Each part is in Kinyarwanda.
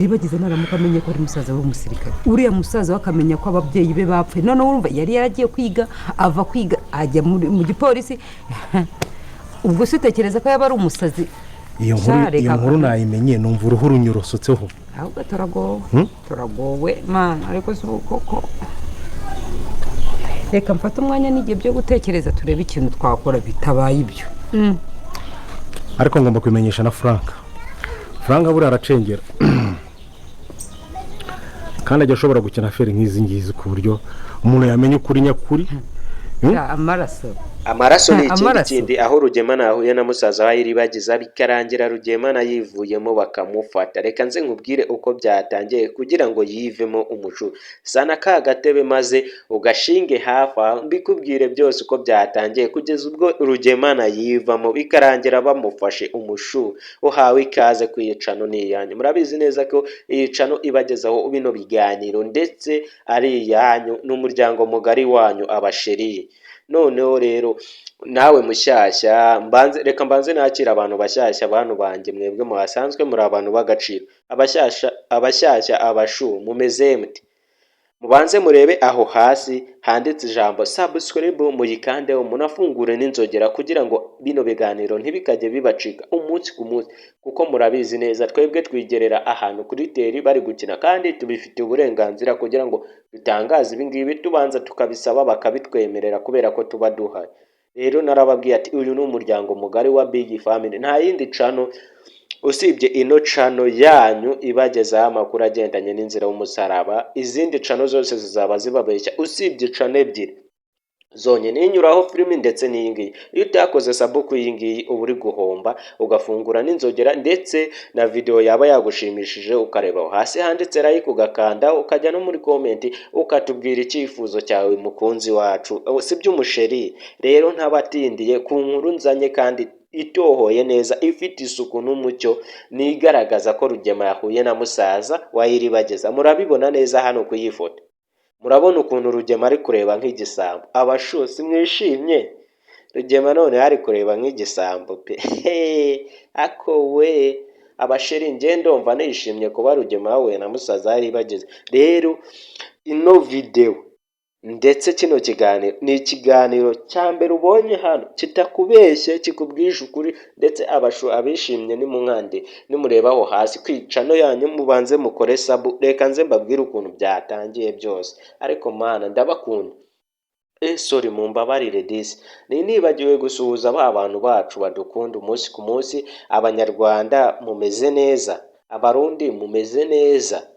Iribagiza naramuka amenye ko ari musaza we w'umusirikare, uriya musaza we akamenya ko ababyeyi be bapfuye, noneho urumva yari yaragiye kwiga, ava kwiga ajya mu gipolisi, ubwo se utekereza ko yaba ari umusazi? Iyo nkuru Sha, reka iyo nkuru nayimenye numva uruhu runyurosotseho. Ahubwo turagowe, turagowe mana. Ariko si ubu koko, reka mfate umwanya n'igihe byo gutekereza, turebe ikintu twakora bitabaye ibyo. Ariko ngomba kubimenyesha na Frank. Frank buriya aracengera kandi ajya ashobora gukina affaire nk'izi ngizi ku buryo umuntu yamenya ukuri nyakuri. Ya, amaraso. Amaraso ni ikindi Amaraso. kindi aho Rugemana yahuye na musaza wa Iribagiza, bikarangira Rugemana yivuyemo, bakamufata. Reka nze nkubwire uko byatangiye kugira ngo yivemo umucu. Sana ka gatebe maze ugashinge hafi aho, mbikubwire byose uko byatangiye kugeza ubwo Rugemana yivamo, bikarangira bamufashe. Umushu uhawe ikaze ku iyi channel, ni iyanyu. Murabizi neza ko iyi channel ibagezaho bino biganiro ndetse ari iyanyu n'umuryango mugari wanyu, abasheri. Noneho rero nawe mushyashya, mbanze, reka mbanze nakira abantu bashyashya, bantu banjye mwebwe muhasanzwe muri abantu b'agaciro. Abashyashya, abashyashya, abashu, mumeze mute? Mubanze murebe aho hasi handitse ijambo "subscribe", muyikandeho, munafungure n'inzogera kugira ngo bino biganiro ntibikajye bibacika umunsi ku munsi, kuko murabizi neza twebwe twigerera ahantu kuri terrain bari gukina, kandi tubifitiye uburenganzira kugira ngo dutangaze ibi ngibi. Tubanza tukabisaba bakabitwemerera kubera ko tuba duhari. Rero narababwiye ati uyu ni umuryango mugari wa Big Family, nta yindi channel usibye ino channel yanyu ibagezaho amakuru agendanye n'inzira y'umusaraba. Izindi channel zose zizaba zibabeshya usibye channel ebyiri zonyine, inyuraho filimi ndetse n'iyi ngiyi. Iyo utakoze sub ku iyi ngiyi uba uri guhomba, ugafungura n'inzogera, ndetse na videwo yaba yagushimishije ukareba aho hasi handitse "like", ugakanda, ukajya no muri comment ukatubwira icyifuzo cyawe, mukunzi wacu, si by'umusheri. Rero ntabatindiye ku nkuru nzanye kandi itohoye neza, ifite isuku n'umucyo, nigaragaza ko Rugema yahuye na musaza wa Iribagiza. Murabibona neza hano ku iyi foto, murabona ukuntu Rugema ari kureba nk'igisambo. Abashusi mwishimye, Rugema none ari kureba nk'igisambo pe. Ako we abasheri, njye ndumva nishimye kuba Rugema yahuye na musaza Iribagiza. Rero ino videwo ndetse kino kiganiro ni ikiganiro cya mbere ubonye hano kitakubeshye, kikubwije ukuri. Ndetse abashu abishimye ni munkande, nimureba aho hasi kwi channel yanyu mubanze mukore sub. Reka nze mbabwire ukuntu byatangiye byose. Ariko mana, ndabakunda. Sorry, mumbabarire disi, ni nibagiwe gusuhuza ba bantu bacu badukunda umunsi ku munsi. Abanyarwanda mumeze neza, Abarundi mumeze neza,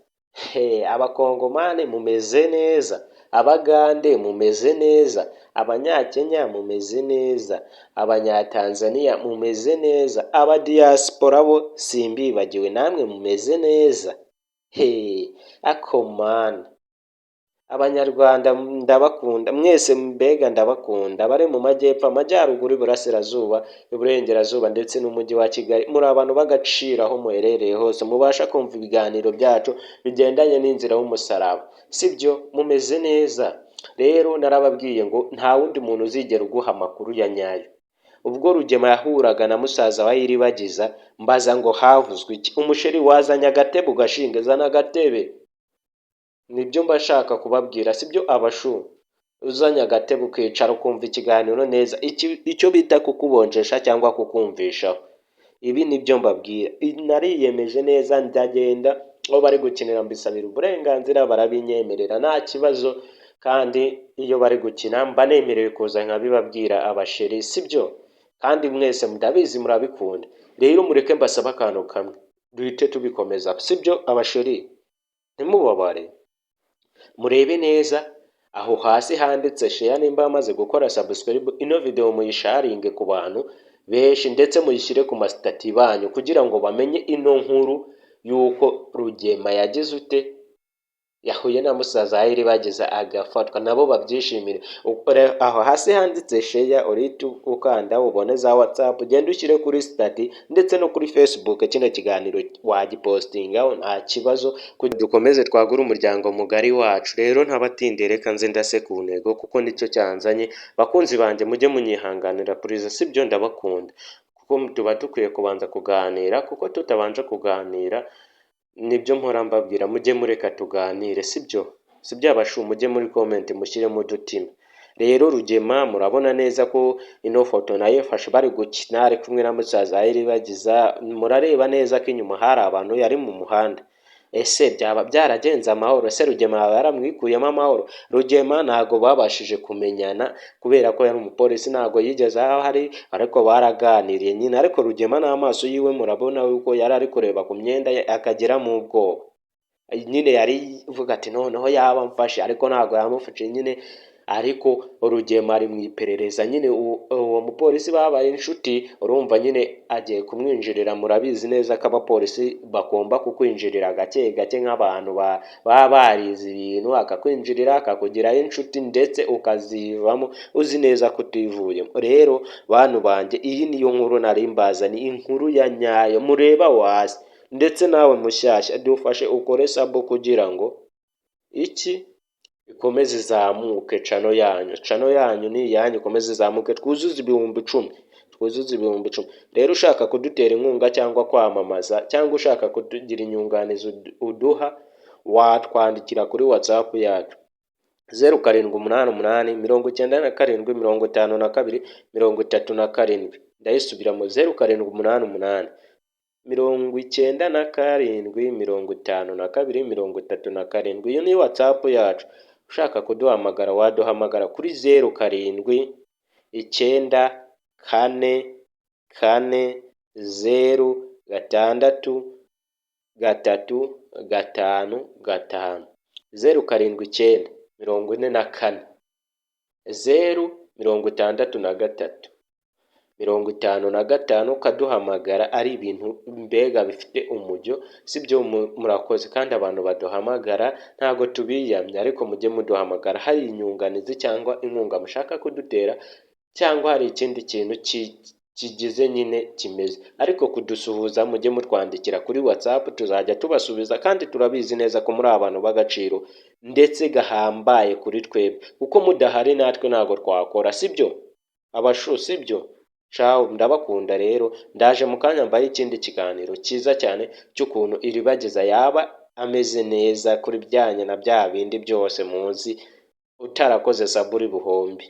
he, Abakongomani mumeze neza, Abagande mumeze neza, Abanyakenya mumeze neza, Abanyatanzaniya mumeze neza, abadiyasipora bo simbibagiwe, namwe mumeze neza. He, akomana Abanyarwanda ndabakunda mwese, mbega ndabakunda. Abari mu majyepfo, amajyaruguru, iburasirazuba, iburengerazuba ndetse n'umujyi wa Kigali, muri abantu b'agaciro aho muherereye hose mubasha kumva ibiganiro byacu bigendanye n'inzira y'umusaraba, sibyo? Mumeze neza. Rero narababwiye ngo nta wundi muntu uzigera uguha amakuru ya nyayo. Ubwo Rugema yahuraga na musaza wa Iribagiza, mbaza ngo havuzwe iki? Umusheri wazanye agatebe ugashinga, zana agatebe, nibyo mba nshaka kubabwira, sibyo abashu? Uzanye agatebe ukicara ukumva ikiganiro neza, icyo bita kukubonjesha cyangwa kukumvishaho. Ibi nibyo mbabwira. Nariyemeje neza, ndagenda aho bari gukinira, mbisabira uburenganzira, barabinyemerera nta kibazo. Kandi iyo bari gukina mba nemerewe kuza nkabibabwira, abasheri, sibyo? Kandi mwese ndabizi murabikunda. Rero mureke mbasaba akantu kamwe duhite tubikomeza, sibyo abasheri? Ntimubabare, murebe neza aho hasi handitse "share". Nimba bamaze gukora subscribe, ino video muyisharinge ku bantu benshi, ndetse muyishyire ku ma status banyu kugira ngo bamenye ino nkuru y'uko Rugema yagize ute, yahuye na musaza wa Iribagiza agafatwa, nabo babyishimire. Aho hasi handitse "share" urihita ukanda ubone za WhatsApp, ugende ushyire kuri status ndetse no kuri Facebook. Kino kiganiro wagipostingaho nta kibazo, dukomeze twagure umuryango mugari wacu. Rero ntabatinde, reka nze ndase ku ntego kuko nicyo cyanzanye. Bakunzi banjye, mujye munyihanganira kuriza, sibyo? Ndabakunda kuko tuba dukwiye kubanza kuganira, kuko tutabanje kuganira Nibyo mpora mbabwira, mujye mureka tuganire, sibyo? Sibyo abashu? Mujye muri comment mushyiremo udutima. Rero Rugema, murabona neza ko ino foto nayo ifashe bari gukina, ari kumwe na musaza we Iribagiza. Murareba neza ko inyuma hari abantu, yari mu muhanda. Ese byaba byaragenze amahoro? Ese Rugema yaba yaramwikuyemo amahoro? Rugema ntago babashije kumenyana kubera ko yari umupolisi, ntago yigeze aho ari, ariko baraganiriye nyine. Ariko Rugema n'amaso yiwe murabona yuko yari ari kureba ku myenda ye akagiramo ubwoba nyine, yari ivuga ati noneho yaba amfashe, ariko ntabwo yamufashe nyine. Ariko Rugema ari mu iperereza nyine, uwo mupolisi babaye inshuti. Urumva nyine agiye kumwinjirira. Murabizi neza ko abapolisi bagomba kukwinjirira gake gake nk'abantu baba barize ibintu, akakwinjirira akakugiraho inshuti, ndetse ukazivamo uzi neza ko utivuyemo. Rero bantu banjye, iyi niyo nkuru nari mbazaniye, inkuru ya nyayo mureba wasi. Ndetse nawe mushyashya, dufashe ukore sub kugira ngo iki ikomeze izamuke. Channel yanyu, channel yanyu ni iyanyu, ikomeze izamuke, twuzuze 10,000, twuzuze 10,000. Rero ushaka kudutera inkunga cyangwa kwamamaza cyangwa ushaka kutugira inyunganizi uduha, watwandikira kuri WhatsApp yacu 0788 97 52 37. Ndayisubiramo: 0788 97 52 37. Iyo ni WhatsApp yacu. Ushaka kuduhamagara waduhamagara kuri 0794 40 63 355, 0794 40 63 55, ukaduhamagara ari ibintu mbega bifite umujyo, sibyo? Murakoze. Kandi abantu baduhamagara ntabwo tubiyamye, ariko mujye muduhamagara hari inyunganizi cyangwa inkunga mushaka kudutera cyangwa hari ikindi kintu kigize nyine kimeze. Ariko kudusuhuza mujye mutwandikira kuri WhatsApp, tuzajya tubasubiza. Kandi turabizi neza ko muri abantu b'agaciro ndetse gahambaye kuri twebwe, kuko mudahari natwe ntabwo twakora, sibyo abashu? Sibyo? Ciao, ndabakunda. Rero ndaje mu kanya mbaye ikindi kiganiro cyiza cyane cy'ukuntu Iribagiza yaba ameze neza kuri byanyu na bya bindi byose muzi. Utarakoze sub uri buhombi.